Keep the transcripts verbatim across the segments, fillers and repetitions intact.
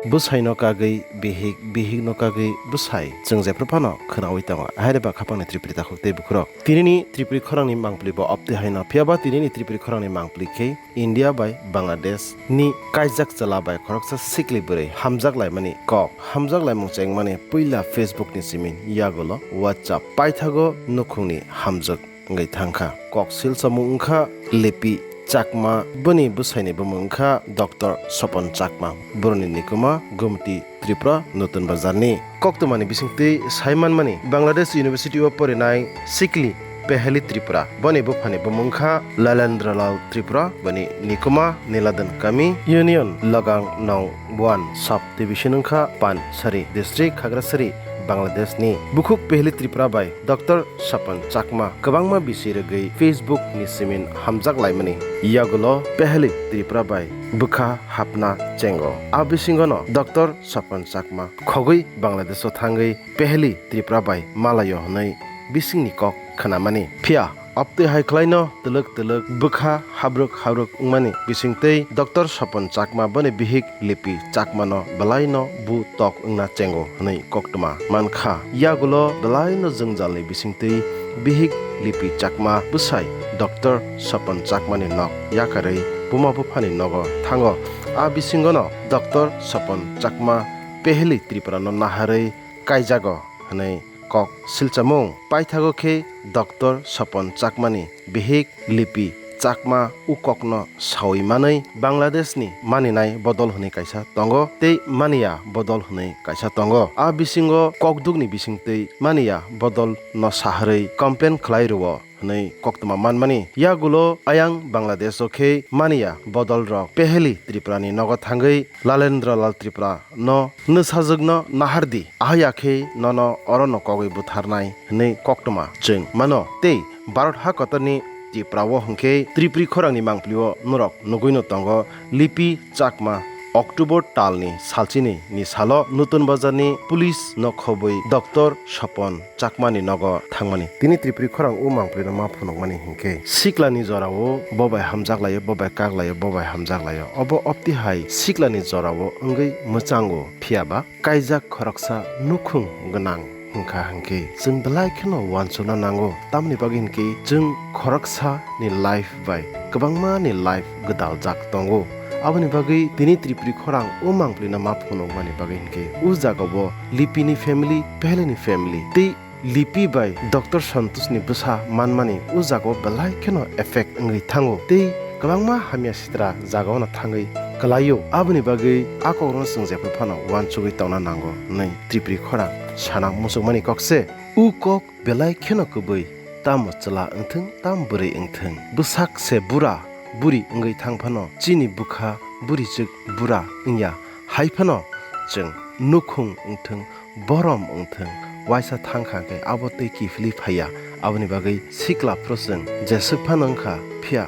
Bwsaino kagwi bihik, bihikno kagwi bwsai, chwng jephru phano khwnaui tongo. Haire ba khapangni Tripuri takhuk tei bukhurok. Tinini Tripuri khorangni mangpili bo opti haino, phiyaba tinini Tripuri khorangni mangpili khe India bai Bangladesh ni kaijak chwla bai khoroksa sikli bwrwi hamjak laimani kok, hamjak laimung chengmani puila Facebook ni simin yagulo WhatsApp paithago nukhungni hamjak wngwi thangkha. Kok silsamung wngkha Lipi Chakma, boni bwsaini bumung wngkha Doctor Sopon Chakma, boroni nikuma Gumti Tripura Nutun Bazarni. Koktwmani bisingtwi sai manmani Bangladesh University o porinai sikli Peheli Tripura, boni buphani bumung wngkha Lalendra Lal Tripura, boni nikuma Niladan Kami, Union Logang Nong Buan Sub Division wngkha Pansari District, Khagrasari, Bangladesh ni. Bukhuk Peheli Tripura bai Doctor Sopon Chakma kwbangma bisi rwgwi Facebook ni simin hamjak laimani yagulo Peheli Tripura bai bwkha hapna chengo. A bisingono Doctor Sopon Chakma khogwi Bangladesh o thangwi Peheli Tripura bai malaio hwnwi bisingni kok khwnamani. Phiya Abtwi hai khlaino twlwk twlwk bwkha habrwk habrwk wngmani bisingtwi Doctor Sopon Chakma boni bihik Lipi Chakmano belaino bu tok wngna chengo hwnwi koktwma mankha. Yagulo belaino jwngjalni bisingtwi bihik Lipi Chakma bwsai Doctor Sopon Chakmani nok yakarwi buma buphani nogo thango. A bisingono Doctor Sopon Chakma Peheli Tripurano naharwi kaijago hwnwi kok silchamung. Paithago khe Doctor Sopon Chakmani bihik Lipi Chakma u kokno saui manwi Bangladeshni maninai bodol hwnwi kaisa tongo tei maniya bodol hwnwi kaisa tongo. A bisingo kokdukni bisingtwi maniya bodol no saharwi complain khlai rwo hwnwi koktwma manmani. Yagulo ayang Bangladesh o khe maniya bodol rok Peheli Tripura ni nogo thangwi Lalendra Lal Tripura no nwsajwkno nahardi, ahai ya khe nono orono kogwi butharnai hwnwi koktwma chwng mano. Tei Bharat ha kotorni Tripura o hwnkhe Tripuri khorangni mangpili o norok nugwino tongo Lipi Chakma October talni salchini ni salo Nutun Bazarni police no khobwi Doctor Sopon Chakmani nogo thangmani. Tini Tripuri khorang o mangpilino ma phunukmani hinkhe siklani jorao bo bai hamjak laio, bo bai kak laio, bo bai hamjak laio. Obo opti hai siklani jorao wngwi mwchango, phiyaba kaijak khoroksa nukhung gwnang hwnkha hinkhe chwng belai kheno uansukna nango. Tamoni bagwi hinkhe chwng khoroksa ni life bai kwbangma ni life gwdaljak tongo. Aboni bagwi tini Tripuri khorang o mangpilino ma phunukmani bagwi hinkhe o jagao Lipini family, Pehleni family tei Lipi bai Doctor Santoshni bwsa manmani o jagao belai kheno effect wngwi thango tei kwbangma hamya sitra jagaono thangwi kwlaio. Aboni bagwi a kokrokno chwng jephru phano uansugwi tongna nango hwnwi Tripuri khorang sana muchungmani kok se. O kok belai kheno kwbwi, tamo chwla wngthwng, tamo bwrwi wngthwng, bwsak se bura, buri wngwi thang phano chini bwkha burichwk bura wngya hai phano chwng nukhung wngthwng, borom wngthwng, waisa thang kha khe abo tei kiphilwi phaiya. Aboni bagwi sikla phuru chwng jeswk phano wngkha, phiya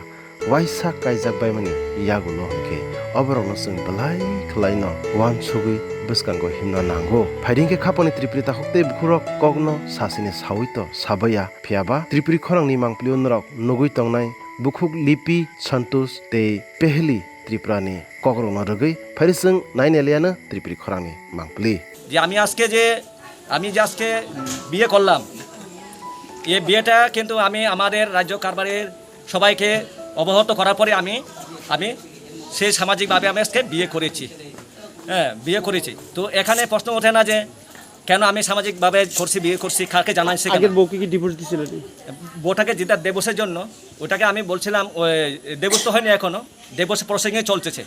waisa kaijak baimani yagulo hwnkhe oborokno chwng belai khwlaino uansugwi bwskango himna nango. Phaidi hwnkhe khaponi Tripuri takhuk tei bukhurok kokno sasini saui to sabaiya, phiyaba Tripuri khorangni mangpilio norok nugwi tongnai bukhuk Lipi Santosh tei Peheli Tripurani kokrokno rwgwi phaidi chwng naina liano Tripuri khorangni mangpili. যে আমি আজকে যে আমি যে আজকে বিয়ে করলাম, এই বিয়েটা কিন্তু আমি আমাদের রাজ্য কারবারের সবাইকে অবহিত করার পরে আমি আমি সেই সামাজিকভাবে আমি আজকে বিয়ে করেছি। হ্যাঁ, বিয়ে করেছি। তো এখানে প্রশ্ন ওঠে না যে কেন আমি সামাজিকভাবে করছি, বিয়ে করছি, কাকে জানাইছে কেন? আগের বউকে কি ডিভোর্স দিছিলেন? বউটাকে যেটা দেবসের জন্য, ওটাকে আমি বলছিলাম, ওই দেবস তো হয়নি এখনো, দেবস প্রসেসিংয়ে চলতেছে।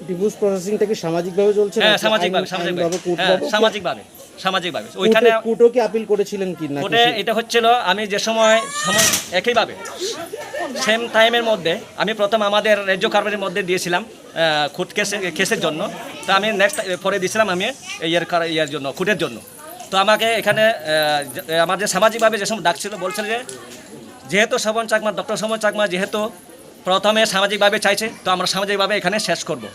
ডিভোর্স প্রসেসিংটা কি সামাজিকভাবে চলছে হ্যাঁ, নাকি সামাজিকভাবে, আইন, সামাজিকভাবে। আইনভাবে, হ্যাঁ, কোর্টভাবে? সামাজিকভাবে, সামাজিকভাবে। ওইখানে কোর্টে, কোর্টেও কি আপিল করেছিলেন কি নাকি কোর্টে সে এটা হচ্ছিল, আমি যে সময়, সময় একইভাবে সেম টাইমের মধ্যে আমি প্রথম আমাদের রাজ্য কারবারের মধ্যে দিয়েছিলাম, আহ, কোর্ট কেসে-, কেসের জন্য। তো আমি নেক্সট পরে দিয়েছিলাম আমি ইয়ের কার-, ইয়ের জন্য, কোর্টের জন্য। তো আমাকে এখানে, আহ, যে-, আমার যে সামাজিকভাবে যে সময় ডাকছিল, বলছিল যে যেহেতু শোভন চাকমা, ডক্টর শোভন চাকমা যেহেতু প্রথমে সামাজিকভাবে চাইছে, তো আমরা সামাজিকভাবে এখানে শেষ করব।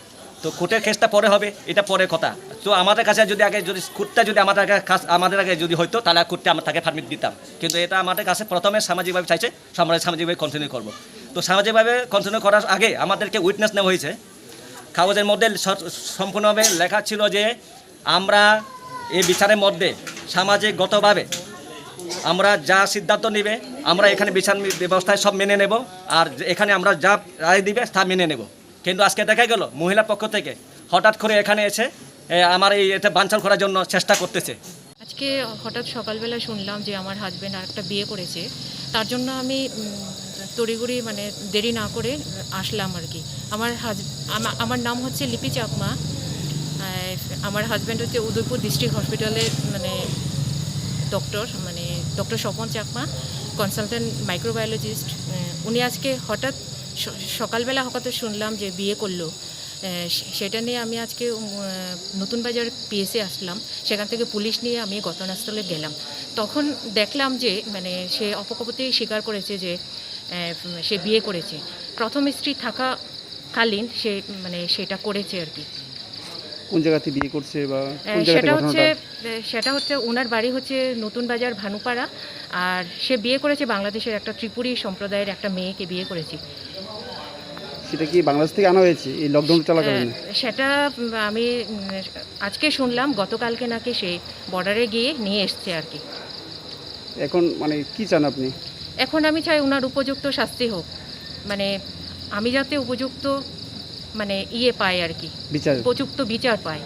তো কোর্টের কেসটা পরে হবে, এটা পরে কথা। তো আমাদের কাছে যদি আগে যদি কোর্টটা যদি আমাদের আগে কাছ-, আমাদের আগে যদি হইতো, তাহলে কোর্টে আমরা তাকে পারমিট দিতাম। কিন্তু এটা আমাদের কাছে প্রথমে সামাজিকভাবে চাইছে, তো আমরা সামাজিকভাবে কন্টিনিউ করব। তো সামাজিকভাবে কন্টিনিউ করার আগে আমাদেরকে উইটনেস নেওয়া হয়েছে, কাগজের মধ্যে স-, সম্পূর্ণভাবে লেখা ছিল যে আমরা এই বিচারের মধ্যে সামাজিকগতভাবে আমরা যা সিদ্ধান্ত নিবে, আমরা এখানে বিচার মি-, ব্যবস্থায় সব মেনে নেব, আর এখানে আমরা যা রায় দিবে তা মেনে নেব। কিন্তু আজকে দেখা গেল মহিলার পক্ষ থেকে হঠাৎ করে এখানে এসে, এ, আমার এই এটা বানচাল করার জন্য চেষ্টা করতেছে। আজকে হঠাৎ সকালবেলা শুনলাম যে আমার হাজব্যান্ড আরেকটা বিয়ে করেছে। তার জন্য আমি, উম, তড়িঘড়ি, মানে, দেরি না করে আসলাম আর কি। আমার হাজ-, আমা-, আমার নাম হচ্ছে লিপি চাকমা। আহ, আমার হাজব্যান্ড হচ্ছে উদয়পুর ডিস্ট্রিক্ট হসপিটালের, মানে, ডক্টর, মানে, ডক্টর স্বপন চাকমা, কনসালটেন্ট মাইক্রোবায়োলজিস্ট। আহ, উনি আজকে হঠাৎ স-, সকালবেলা হঠাৎ শুনলাম যে বিয়ে করলো। আহ, সে-, সেটা নিয়ে আমি আজকে, উম, আহ, নতুন বাজার পিএসএ আসলাম। সেখান থেকে পুলিশ নিয়ে আমি ঘটনাস্থলে গেলাম। তখন দেখলাম যে, মানে, সে অপকপতি স্বীকার করেছে যে, আহ, সে বিয়ে করেছে। প্রথম স্ত্রী থাকাকালীন সে, মানে, সেটা করেছে আর কি। কোন জায়গাতে বিয়ে করছে বা কোন আহ, জায়গাতে সেটা ঘটনাটা? হচ্ছে, আহ, সেটা হচ্ছে ওনার বাড়ি হচ্ছে নতুন বাজার ভানুপাড়া। আর সে বিয়ে করেছে বাংলাদেশের একটা ত্রিপুরী সম্প্রদায়ের একটা মেয়েকে বিয়ে করেছে। সেটা কি বাংলাদেশ থেকে আনা হয়েছে এই লকডাউন চলাকালীন? আহ, সেটা, উম, আমি, উম, আজকে শুনলাম গতকালকে নাকি সে বর্ডারে গিয়ে নিয়ে এসছে আর কি। এখন মানে কি চান আপনি? এখন আমি চাই ওনার উপযুক্ত শাস্তি হোক, মানে আমি যাতে উপযুক্ত, মানে ইয়ে পাই আর কি, বিচার। উপযুক্ত বিচার পাই।